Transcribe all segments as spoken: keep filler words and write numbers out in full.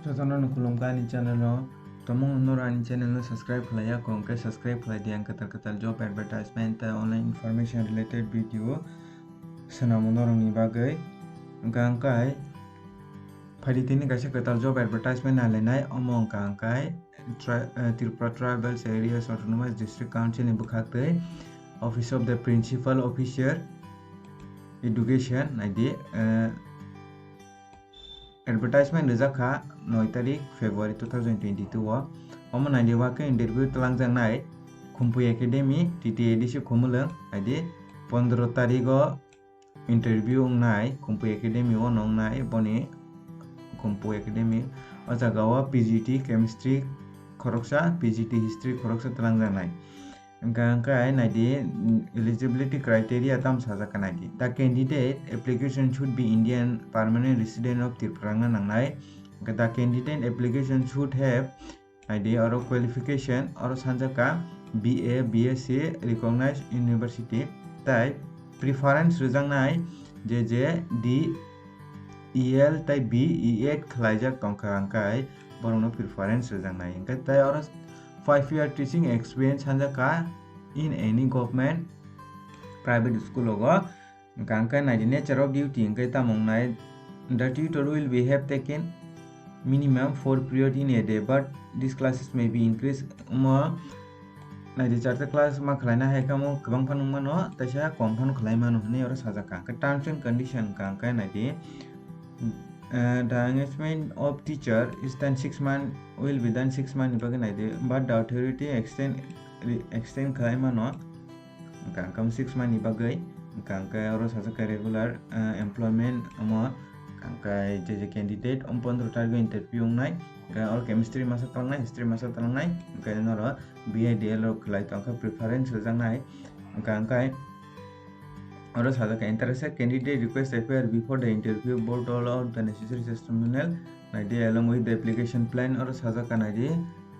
Jotono no khulumkha ani channel o. Tomung norok ani channel no subscribe khlaiya kho, hwnkhe subscribe khlai di, ang kwtal kwtal job advertisement tei online information related video swnamo norokni bagwi. Hwnkhe ang kai phaidi tini kaisa kwtal job advertisement nailainai, omo wngkha ang kai tri-, eh, Tripura Tribal Areas Autonomous District Council ni bwkhak tei Office of the Principal Officer Education naidi, eh, advertisement rijak kha noi tarik February two thousand twenty-two o. Omo naidi uakhe interview twlangjaknai Khumpui Academy, T T A D C Khumulwng, naidi pondro tarigo interview wngnai Khumpui Academy o, wngnai boni Khumpui Academy. O jaga o P G T Chemistry khoroksa, P G T History khoroksa twlangjaknai. Hwnkha hwnkhe naidi, mm, eligibility criteria tamo sajak kha naidi. The candidate application should be Indian permanent resident of Tripura wngna nangnai. Hwnkhe the candidate application should have naidi oro qualification, oro sanjak kha B A, B S C recognized university. Tai preference rwjaknai je je D E L tai B E Ed khlaijak tongkha hwnkhe borokno preference rwjaknai. Hwnkhe tai oro five year teaching experience sanjak kha in any government private school rogo. Hwnkha hwnkhe naidi nature of duty hwnkhe tamo wngnai, the tutor will be have taken minimum four period in a day, but these classes may be increased. Omo naidi charta class ma khlaina hai khe omo kwbang phano wngmano, teisa kom phano khlai mano hwnwi oro sajak kha. Hwnkhe terms and condition hwnkha hwnkhe naidi, eh, the engagement of teacher is then six month, will be then six month ni bagwi naidi, but the authority extend, extend khlai mano. Hwnkha hwnkhe six month ni bagwi, hwnkha hwnkhe oro sajak kha regular, eh, employment omo, hwnkha hwnkhe je je candidate omo pondro tarikgo interview wngnai, hwnkhe oro chemistry masa twlangnai, history masa twlangnai, hwnkhe norok B I D L rok khlai tongkha preference rwjaknai, hwnkha hwnkhe oro sajak kha interested candidate request appear before the interview board all of the necessary testimonial, naidi along with the application plan oro sajak kha naidi,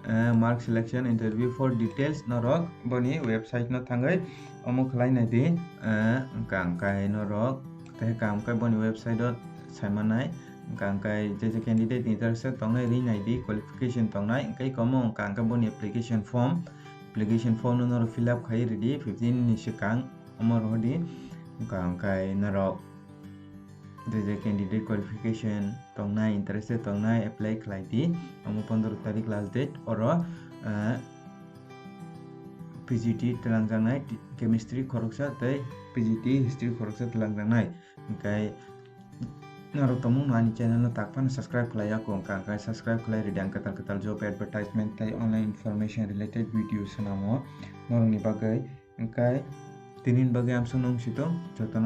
eh, mark selection interview for details norok boni website no thangwi omo khlai naidi, eh, hwnkha hwnkhe norok tei hwnkha hwnkhe boni website o saimanai, hwnkha hwnkhe je je candidate interested tongnai ri naidi qualification tongnai, hwnkhe omo hwnkha hwnkhe boni application form, application form no norok fill up khai ridi fifteen ni swkang omo rohordi, hwnkha hwnkhe norok je je candidate qualification tongnai, interested tongnai, apply khlai di. Omo pondro tarik last date, oro, eh, P G T twlangjaknai, ti-, chemistry khoroksa tei P G T history khoroksa twlangjaknai. Hwnkhe norok tongmung no ani channel no tak phano subscribe khlai ya kho, hwnkha hwnkhe subscribe khlai ridi, ang kwtal kwtal job advertisement tei online information related video swnamo norokni bagwi. Hwnkhe tini ni bagwi amsong nung situng jotono.